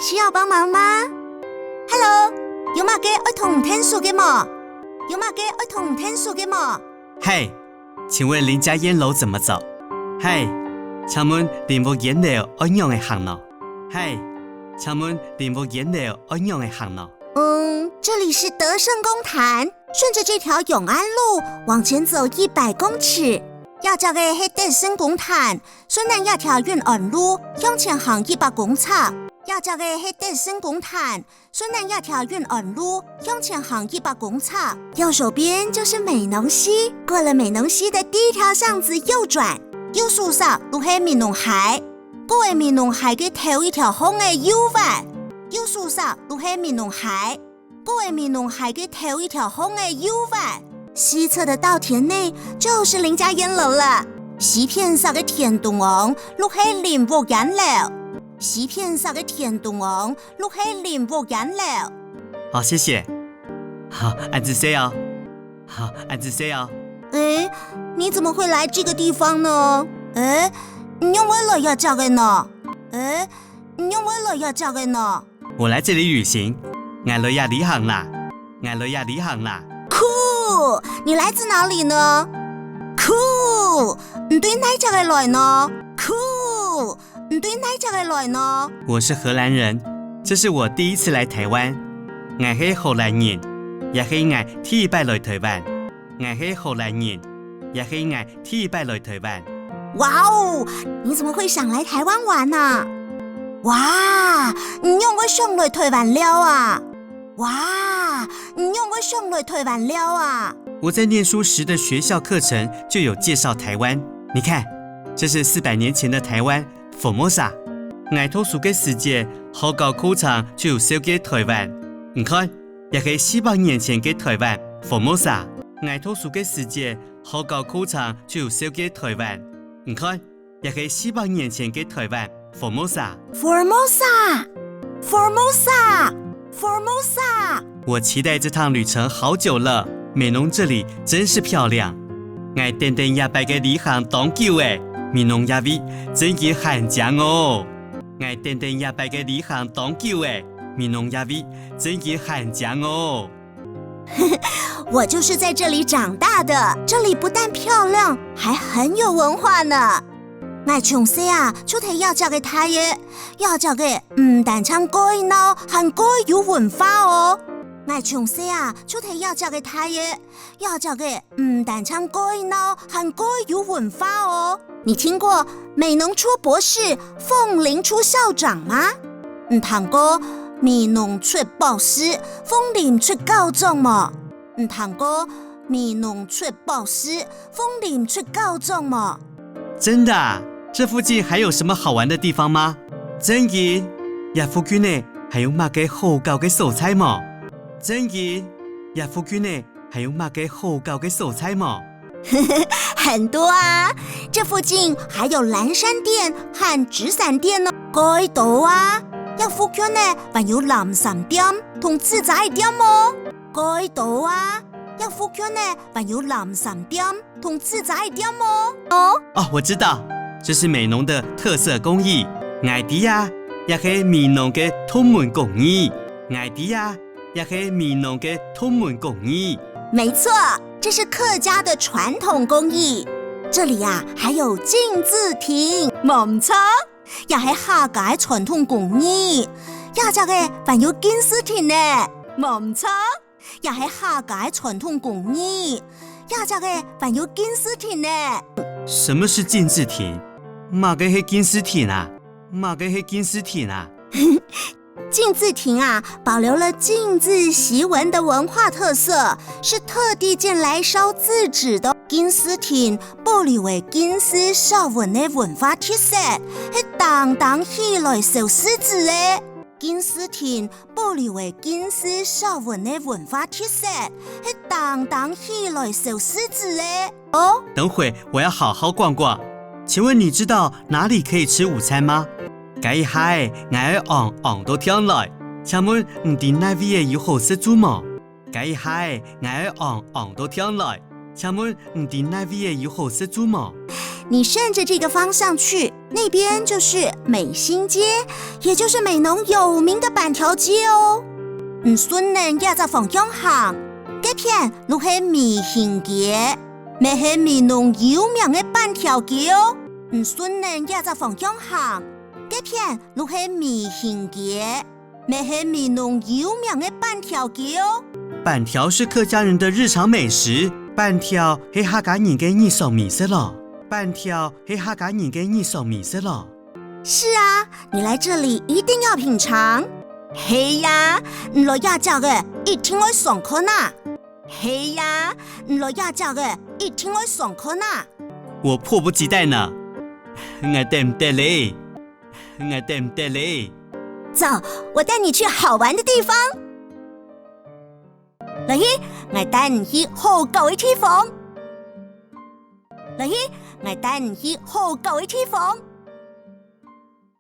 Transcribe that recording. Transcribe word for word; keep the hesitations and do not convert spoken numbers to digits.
需要帮忙吗？Hello，有麼个愛同你𢯭手个無？有麼个愛同你𢯭手个無？嗨，請問林家菸樓怎麼走？嗨，請問林屋菸樓愛仰仔行呢？嗨，請問林屋菸樓愛仰仔行呢？嗯，這裡是德聖公壇，順著這條永安路往前走一百公尺。這跡个係德聖公壇，順等這條永安路向前行一百公尺。這跡个係德聖公壇，順等這條永安路向前行一百公尺。右手邊就是美濃溪，過了美濃溪的第一條巷子右轉，右手析就係美濃溪。 過了美濃溪个頭一條巷仔右彎，右手析就係美濃溪。過了美濃溪个頭一條巷仔右彎。西側的稻田內就是林家菸樓了。西片析个田中央就係林屋菸樓。西片析个田中央就係林屋菸樓。好，謝謝。好，恁仔細哦。好，恁仔細哦。誒，你怎麼會來這個地方呢？誒，你仰會來這跡个呢？誒，你仰會來這跡个呢？我來這裡旅行，𠊎來這旅行啦，𠊎來這旅行啦。Cool！你來自哪裡呢？Cool！你對哪跡个來呢？Cool！你對哪跡个來呢？我是荷蘭人，這是我第一次來台灣。𠊎係荷蘭人，這係𠊎第一擺來台灣。 𠊎係荷蘭人，這係𠊎第一擺來台灣。哇哦，你怎麼會想來台灣玩啊？哇，你仰會想來台灣尞啊？哇，你仰會想來台灣尞啊？我在念書時的學校課程就有介紹台灣。你看，這是四百年前的台灣，Formosa。𠊎讀書个時節，學校課程就有紹介台灣。你看， 這係四百年前个台灣，Formosa。𠊎讀書个時節，學校課程就有紹介台灣。你看，這係四百年前个台灣，Formosa。Formosa，Formosa，Formosa。我期待這趟旅程好久了，美濃這裡真是漂亮。𠊎等等這擺个旅行當久了，美濃這位真經還靚哦。𠊎等等這擺个旅行當久了，美濃這位真經還靚哦。 我就是在這裡長大的，這裡不但漂亮，還很有文化呢。𠊎從細啊，就在這跡个大个，這跡个毋單淨蓋鬧，還蓋有文化哦。𠊎從細啊，就在這跡个大个，這跡个毋單淨蓋鬧，還蓋有文化哦。你聽過美濃出博士，鳳林出校長嗎？你聽過美濃出博士， 鳳林出校長無？你聽過美濃出博士，鳳林出校長無？真的啊？這附近還有什麼好玩的地方嗎？真个？這附近仔還有麼个好搞个所在無？真个？這附近仔還有麼个好搞个所在無？ 很多啊，這附近還有藍衫店和紙傘店呢。蓋多啊，這附近仔還有藍衫店同紙遮店哦。蓋多啊，這附近仔還有藍衫店同紙遮店哦。哦，哦，我知道，這是美濃的特色工藝。𠊎知啊，這係美濃个獨門工藝。𠊎知啊， 這係美濃个獨門工藝。沒錯，這是客家的傳統工藝。這裡啊，還有敬字亭，無毋著，這係客家个傳統工藝。這跡仔還有敬字亭呢，無毋著，這係客家个傳統工藝。這跡仔還有敬字亭呢。什麼是敬字亭？麼个係敬字亭啊？麼个係敬字亭啊？ 敬字亭啊，保留了敬字惜文的文化特色，是特地建來燒字紙的。敬字亭保留了敬字惜文的文化特色，係單單起來燒字紙个。敬字亭保留了敬字惜文的文化特色，係單單起來燒字紙个。哦，等會我要好好逛逛。請問你知道哪裡可以吃午餐嗎？ 該一下仔，𠊎愛䟘䟘到䟘來。請問你知哪位仔有好食晝無？該一下仔，𠊎愛䟘䟘到䟘來。請問你知哪位仔有好食晝無？你顺着这个方向去，那边就是美心街，也就是美浓有名的粄條街哦。你順等這隻方向行，該片就係美心街，乜係美濃有名个粄條街哦。你順等這隻方向行，該片就係美心街，乜係美濃有名个粄條街哦。粄條是客家人的日常美食，粄條係客家人个日常美食咯。粄條係客家人个日常美食咯。是啊，你來這裡一定要品嚐。係啊，你來這隻个一定愛嚐看啊。係啊，你來這隻个一定愛嚐看啊。我迫不及待呢，𠊎等毋得咧，𠊎等毋得咧。走，我帶你去好玩的地方。來去，𠊎帶你去好搞个地方。來去，𠊎帶你去好搞个地方。